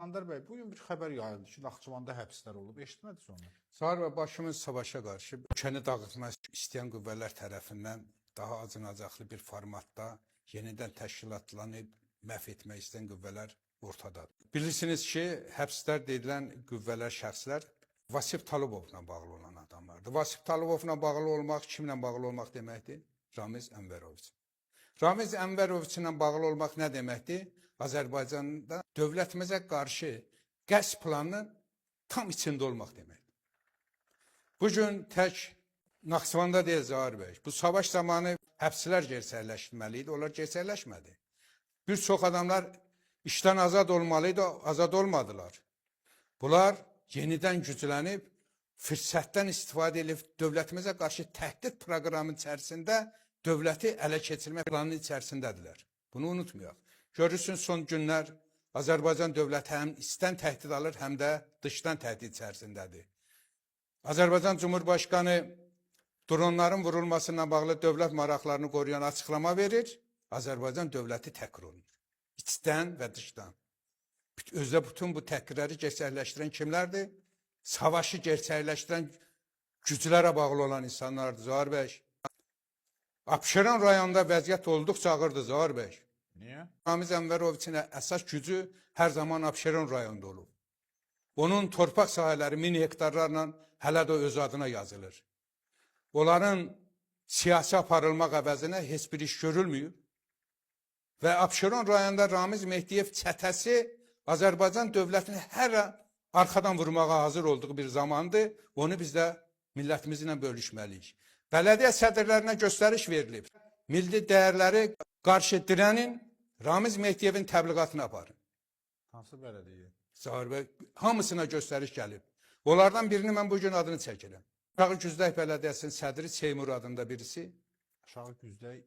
Andar bəy, bu gün bir xəbər yayıldı ki, Naxçıvanda həbslər olub. Eşitmədiniz onu? Zahir bəy, başımız savaşa qarşı ölkəni dağıtmaq istəyən qüvvələr tərəfindən daha acınacaqlı bir formatda yenidən təşkilatlanıb məhv etmək istəyən qüvvələr ortadadır. Bilirsiniz ki, həbslər deyilən qüvvələr, şəxslər Vasif Talıbovla bağlı olan adamlardır. Vasif Talıbovla bağlı olmaq kimlə bağlı olmaq deməkdir? Ramiz Ənvəroviç. Ramiz Ənvəroviçlə bağlı olmaq nə deməkdir? Azərbaycanda dövlətimizə qarşı qəsd planının tam içində olmaq deməkdir. Bu gün tək Naxçıvanda deyil Zahir bəy. Bu savaş zamanı həbslər gerçəkləşməli idi, onlar gerçəkləşmədi. Bir çox adamlar işdən azad olmalıydı, azad olmadılar. Bunlar yenidən güclənib, fürsətdən istifadə edib dövlətimizə qarşı təhdid proqramı içərisində dövləti ələ keçirmə planının içərisindədirlər. Bunu unutmayaq. Görürsün son günlər Azərbaycan dövləti həm içdən təhdid alır, həm də dışdan təhdid içərisindədir. Azərbaycan Cumhurbaşqanı dronların vurulmasına bağlı dövlət maraqlarını qoruyan açıqlama verir. Azərbaycan dövləti təhqir olunur. İçdən və dışdan. Özdə bütün bu təhqirləri gerçəkləşdirən kimlərdir? Savaşı gerçəkləşdirən güclərə bağlı olan insanlardır Zahir bəy. Abşeron rayonunda vəziyyət olduqca ağırdır Zahir bəy. Niyə? Ramiz Ənvəroviçin əsas gücü hər zaman Abşeron rayonunda olub. Onun torpaq sahələri min hektarlarla hələ də öz adına yazılır. Onların siyasi aparılmaq əvəzinə heç bir iş görülməyib. Və Abşeron rayonunda Ramiz Mehdiyev çətəsi Azərbaycan dövlətini hər an arxadan vurmağa hazır olduğu bir zamandır. Onu biz də millətimizlə bölüşməliyik. Bələdiyyə sədrlərinə göstəriş verilib. Milli dəyərləri qarşı dirənin, Ramiz Mehdiyevin təbliğatını aparın. Hansı bələdiyyə? Zahir bəy, hamısına göstəriş gəlib. Onlardan birini mən bu gün adını çəkirəm. Aşağı Güzdək Bələdiyyəsinin sədri Seymur adında birisi, Aşağı Güzdək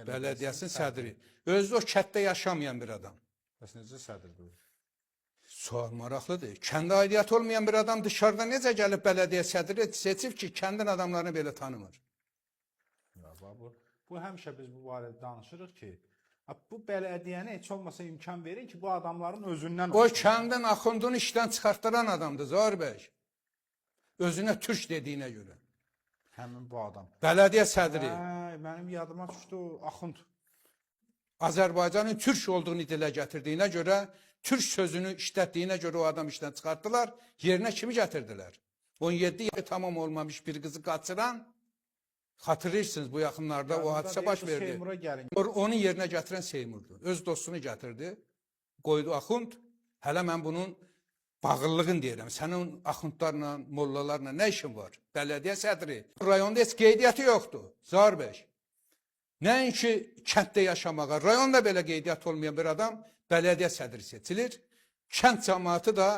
bələdiyyəsinin sədri. Özü o kənddə yaşamayan bir adam. Bəs necə sədrdir? o? Sual maraqlıdır. Kəndə aidiyyatı olmayan bir adam dışarıdan necə gəlib bələdiyyə sədri seçib ki, kəndin adamlarını belə tanımır. Ya, bax, bu həmişə biz bu barədə danışırıq ki, bu bələdiyyənə heç olmasa imkan verin ki, bu adamların özündən O olsun. kəndin axundunu işdən çıxartdıran adamdır Zahir bəy. Özünə türk dediyinə görə. Həmin bu adam. Bələdiyyə sədri. Hə, mənim yadıma düşdü o axund. Azərbaycanın türk olduğunu dilə gətirdiyinə görə, türk sözünü işlətdiyinə görə o adam işdən çıxartdılar. Yerinə kimi gətirdilər? 17 yaşı tamam olmamış bir qızı qaçıran, xatırlayırsınız bu yaxınlarda o hadisə baş Bu verdi. Seymura gəlin. Onun yerinə gətirən Seymurdur. Öz dostunu gətirdi, qoydu axund. Hələ mən bunun bağıllığını deyirəm. Sənin axundlarla, mollalarla nə işin var? Bələdiyyə sədri. Rayonda heç qeydiyyatı yoxdur. Zahir bəy. Nəinki kənddə yaşamağa, rayonda belə qeydiyyat olmayan bir adam bələdiyyə sədri seçilir. Kənd cəmaatı da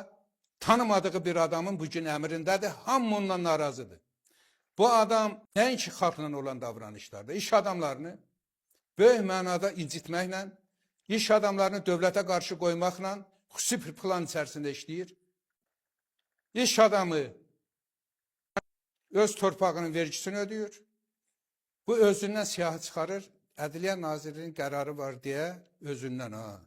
tanımadığı bir adamın bu gün əmrindədir. Hamı ondan narazıdır. Bu adam nəinki xalqla olan davranışlarda, iş adamlarını böyük mənada incitməklə, iş adamlarını dövlətə qarşı qoymaqla xüsusi bir plan içərisində işləyir. İş adamı öz torpağının vergisini ödəyir. Bu özündən siyahı çıxarır. Ədliyyə Nazirliyinin qərarı var deyə özündən ha.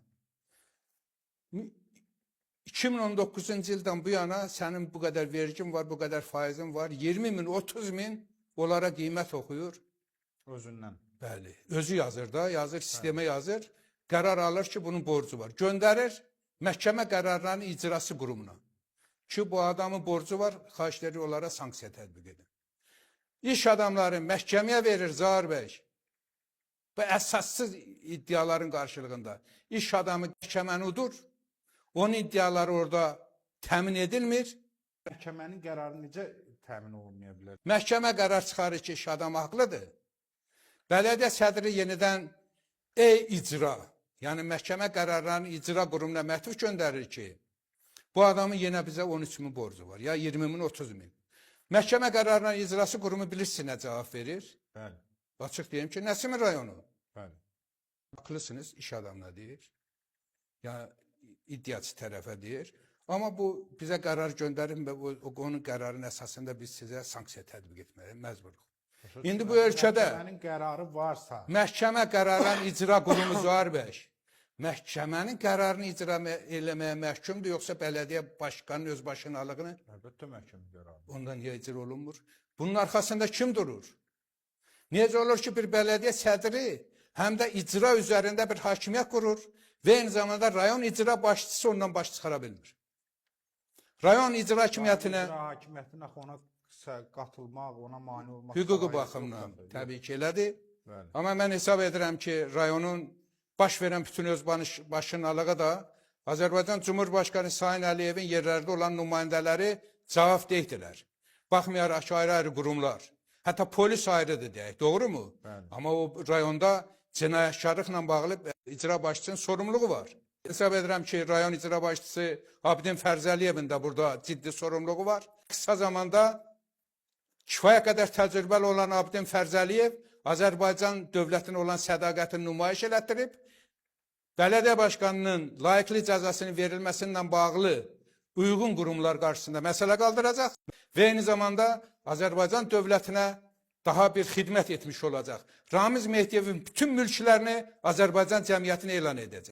2019-cu ildən bu yana sənin bu qədər vergin var, bu qədər faizin var. 20 min, 30 min onlara qiymət oxuyur. Özündən. Bəli. Özü yazır da, yazır, sistemə yazır. Qərar alır ki, bunun borcu var. Göndərir məhkəmə qərarlarının icrası qurumuna. Ki, bu adamın borcu var, xahiş edir onlara sanksiya tətbiq edin. İş adamları məhkəməyə verir Zahir bəy. Bu əsassız iddiaların qarşılığında. İş adamı məhkəməni udur. Onun iddiaları orada təmin edilmir. Məhkəmənin qərarı necə təmin olunmaya bilər? Məhkəmə qərar çıxarır ki, iş adamı haqlıdır. Bələdiyyə sədri yenidən e-icra, yəni məhkəmə qərarlarının icra qurumuna məktub göndərir ki, bu adamın yenə bizə 13 min borcu var, ya 20 min, 30 min. Məhkəmə qərarlarının icrası qurumu bilirsin nə cavab verir? Bəli, Açıq deyim ki, Nəsimi rayonu. bəli. Haqlısınız, iş adamına deyir. Ya iddiaçı tərəfə deyir. Amma bu bizə qərar göndərin və onun qərarının əsasında biz sizə sanksiya tətbiq etməyə məcburuq. İndi bu ölkədə Məhkəmənin qərarı varsa, məhkəmə qərarının icra qurumu Zahir bəy Məhkəmənin qərarını icra eləməyə məhkumdur, yoxsa bələdiyyə başqanının öz başınalığını? Əlbəttə məhkəmə qərarı. Ondan niyə icra olunmur? Bunun arxasında kim durur? Necə olur ki, bir bələdiyyə sədri həm də icra üzərində bir hakimiyyət qurur və eyni zamanda rayon icra başçısı ondan baş çıxara bilmir. Rayon icra hakimiyyətinə İcra hakimiyyətinin axı ona qatılmaq, ona mane olmaq hüquqi səlahiyyəti baxımdan yoxdur. təbii ki, elədir. Bəli. Amma mən hesab edirəm ki, rayonun baş verən bütün öz başınalığı da Azərbaycan Cumhurbaşqanı Sayın Əliyevin yerlərdə olan nümayəndələri cavab deydilər. Baxmayaraq ki, ayrı-ayrı qurumlar, hətta polis ayrıdır deyək, doğrumu? Bəli. Amma o rayonda cinayətkarlıqla bağlı icra başçısının sorumluluğu var. Hesab edirəm ki, rayon icra başçısı Abidin Fərzəliyevin də burada ciddi sorumluluğu var. Qısa zamanda kifayət qədər təcrübəli olan Abidin Fərzəliyev Azərbaycan dövlətinə olan sədaqətini nümayiş elətdirib, bələdiyyə başqanının layiqli cəzasının verilməsi ilə bağlı uyğun qurumlar qarşısında məsələ qaldıracaq və eyni zamanda Azərbaycan dövlətinə daha bir xidmət etmiş olacaq. Ramiz Mehdiyevin bütün mülklərini Azərbaycan cəmiyyətinə elan edəcək.